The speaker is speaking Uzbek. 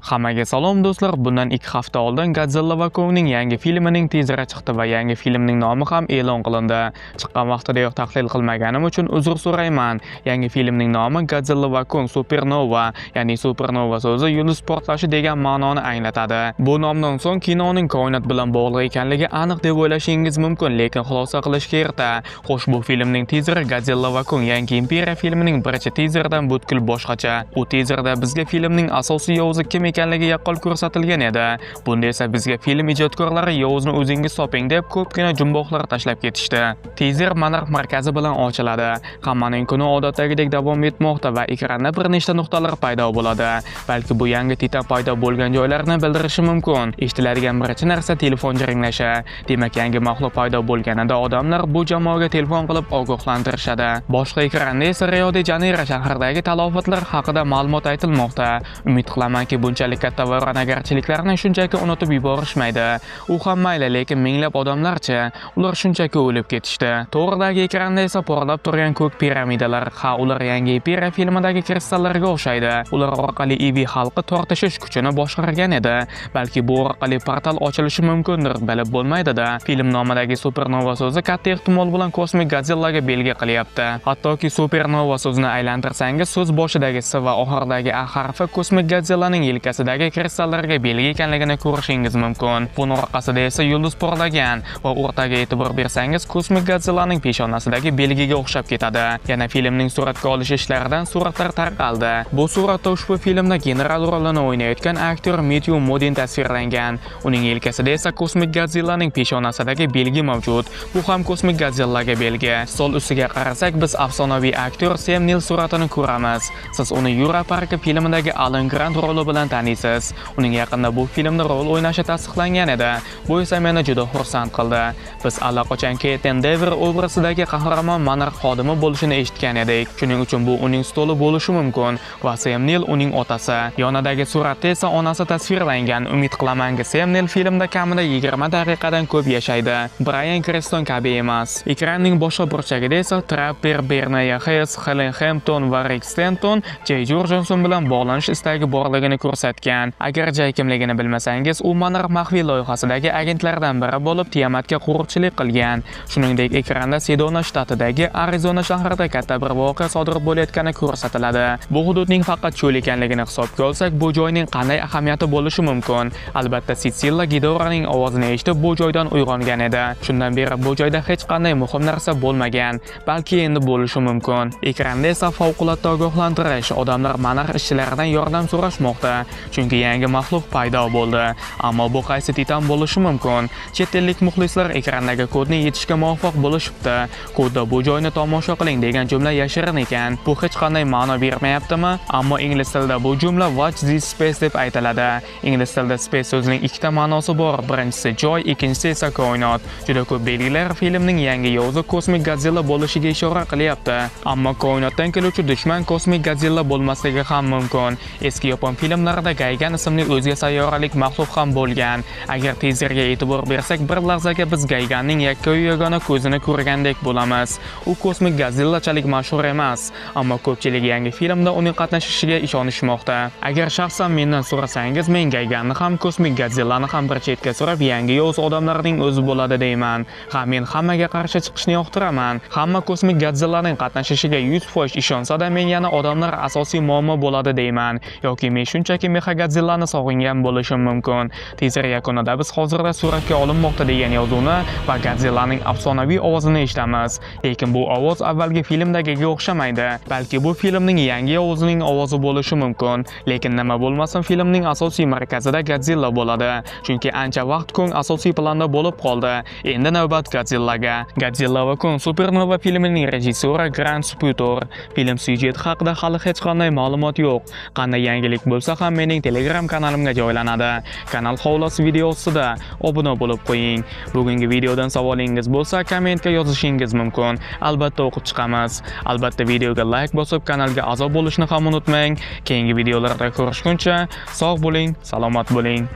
Hammaga salom do'stlar, bundan 2 hafta oldin Godzilla va Kongning yangi filmining tizeri chiqdi va yangi filmning nomi ham e'lon qilindi. Chiqqan vaqtidayoq tahlil qilmaganim uchun uzr so'rayman. Yangi filmning nomi Godzilla va Kong Supernova, ya'ni supernova so'zi yulduz portlashi degan ma'noni anglatadi. Bu nomdan so'ng kinoning koinot bilan bog'liq ekanligi aniq deb o'ylashingiz mumkin, lekin xulosa qilishga erta. Xo'sh, bu filmning tizeri Godzilla va Kong yangi imperiya filmining birinchi tizeridan butkul boshqacha. U tizerda bizga filmning asosiy yovuzi kim ekanligi yaqqol ko'rsatilgan edi. Bunda esa bizga film ijodkorlari yovuzni o'zingiz toping deb ko'pgina jumboqlar tashlab ketishdi. Tizer Monarx markazi bilan ochiladi. Hammaning kuni odatdagidek davom etmoqda va ekranda bir nechta nuqtalar paydo bo'ladi. Balki bu yangi titan paydo bo'lgan joylarni bildirishi mumkin. Eshitiladigan birinchi narsa telefon jiringlashi. Demak, yangi maxluq paydo bo'lganida odamlar bu jamoaga telefon qilib ogohlantirishadi. Boshqa ekranda esa Rio de Janeyro shahridagi talofatlar haqida ma'lumot aytilmoqda. Umid qilamanki, bunchalik katta vayronagarchiliklarni shunchaki unutib yuborishmaydi. U ham mayli, lekin minglab odamlarchi, ular shunchaki o'lib ketishdi. To'g'ridagi ekranda esa porlab turgan ko'k piramidalar. Ha, ular yangi imperiya filmidagi kristallarga o'xshaydi. Ular orqali Evi xalqi tortishish kuchini boshqargan edi. Balki bu orqali portal ochilishi mumkindir, bilib bo'lmaydi-da. Film nomidagi supernova so'zi katta ehtimol bilan kosmik Godzillaga belgi qilyapti. Hattoki supernova so'zini aylantirsangiz, so'z boshidagi S va oxiridagi A harfi kosmik Godzillaning yelkasidagi kristallarga belgi ekanligini ko'rishingiz mumkin. Buni orqasida esa yulduz porlagan va o'rtaga e'tibor bersangiz, kosmik Godzillaning peshonasidagi belgiga o'xshab ketadi. Yana filmning suratga olish ishlaridan suratlar tarqaldi. Bu suratda ushbu filmda general rolini o'ynayotgan aktyor Matthew Modine tasvirlangan. Uning yelkasida esa kosmik Godzillaning peshonasidagi belgi mavjud. Bu ham kosmik Godzillaga belgi. Stol ustiga qarasak, biz afsonaviy aktyor Sam Neill suratini ko'ramiz. Siz uni Yura Parki filmidagi Alan Grant roli bilan taniysiz. Uning yaqinda bu filmda rol o'ynashi tasdiqlangan edi. Bu esa meni juda xursand qildi. Biz allaqachon Kate Endeavor obrazidagi qahramon Monarx xodimi bo'lishini eshitgan edik. Shuning uchun bu uning stoli bo'lishi mumkin va Sam Neill uning otasi. Yonidagi suratda esa onasi tasvirlangan. Umid qilamanki, Sam Neill filmda kamida 20 daqiqadan ko'p yashaydi. Bryan Cranston kabi emas. Ekranning boshqa burchagida esa Trapper, Bernie Hayes, Helen Hampton va Rick Stanton Jay Jorgensen bilan bog'lanish istagi borligini ko'rsatgan. Agar Jay kimligini bilmasangiz, u Monarx maxfiy loyihasidagi agentlardan biri bo'lib, Tiamatga qo'riqchilik qilgan. Shuningdek, ekranda Sedona shtatidagi Arizona shahrida katta bir voqea sodir bo'layotgani ko'rsatiladi. Bu hududning faqat cho'l ekanligini hisobga olsak, bu joyning qanday ahamiyati bo'lishi mumkin? Albatta, Sitsilla Gidorahning ovozini eshitib, bu joydan uyg'ongan edi. Shundan beri bu joyda hech qanday muhim narsa bo'lmagan. Balki endi bo'lishi mumkin. Ekranda esa favqulodda ogohlantirish, odamlar Monarx ishchilaridan yordam so'rashmoqda, chunki yangi maxluq paydo bo'ldi. Ammo bu qaysi titan bo'lishi mumkin? Chet ellik muxlislar ekrandagi kodni yechishga muvaffaq bo'lishibdi. Kodda bu joyni tomosha qiling degan jumla yashirin ekan. Bu hech qanday ma'no bermayaptimi? Ammo ingliz tilida bu jumla watch this space deb aytiladi. Ingliz tilida space so'zining ikkita ma'nosi bor. Birinchisi joy, ikkinchisi esa koinot. Juda ko'p belgilar filmning yangi yovuzi kosmik Godzilla bo'lishiga ishora qilyapti. Ammo koinotdan keluvchi dushman kosmik Godzilla bo'lmasligi ham mumkin. Eski yapon filmlarida Gaygan ismli o'zga sayyoralik maxluq ham bo'lgan. Agar tizerga e'tibor bersak, bir lahzaga biz Gayganning yakkayu yagona ko'zini ko'rgandek bo'lamiz. U kosmik Godzillachalik mashhur emas, ammo ko'pchilik yangi filmda uning qatnashishiga ishonishmoqda. Agar shaxsan mendan so'rasangiz, men Gayganni ham, kosmik Godzillani ham bir chetga surib, yangi yovuz odamlarning o'zi bo'ladi deyman. Ha, men hammaga qarshi chiqishni yoqtiraman. Hamma kosmik Godzillaning qatnashishiga 100% ishonsa-da, men yana odamlar asosiy muammo bo'ladi deyman. Yoki men shunchaki Mecha-Godzillani sog'ingan bo'lishim mumkin. Tizer yakunida biz hozirda suratga olinmoqda degan yozuvni va Godzillaning afsonaviy ovozini eshitamiz. Lekin bu ovoz avvalgi filmdagiga o'xshamaydi. Balki bu filmning yangi yovuzining ovozi bo'lishi mumkin. Lekin nima bo'lmasin, filmning asosiy markazida Godzilla bo'ladi. Chunki ancha vaqt Kong asosiy planda bo'lib qoldi. Endi navbat Godzillaga. Godzilla va Kong Supernova filmining rejissyori Grant Sputor. Film syujeti haqida hali hech qanday ma'lumot yo'q. Qanday yangilik bo'lsa ham mening Telegram kanalimga joylanadi. Kanal hovlasi videosida obuna bo'lib qo'ying. Bugungi videodan savolingiz bo'lsa, kommentga yozishingiz mumkin. Albatta o'qib chiqamiz. Albatta videoga like bosib, kanalga a'zo bo'lishni ham unutmang. Keyingi videolarda ko'rishguncha sog' bo'ling, salomat bo'ling.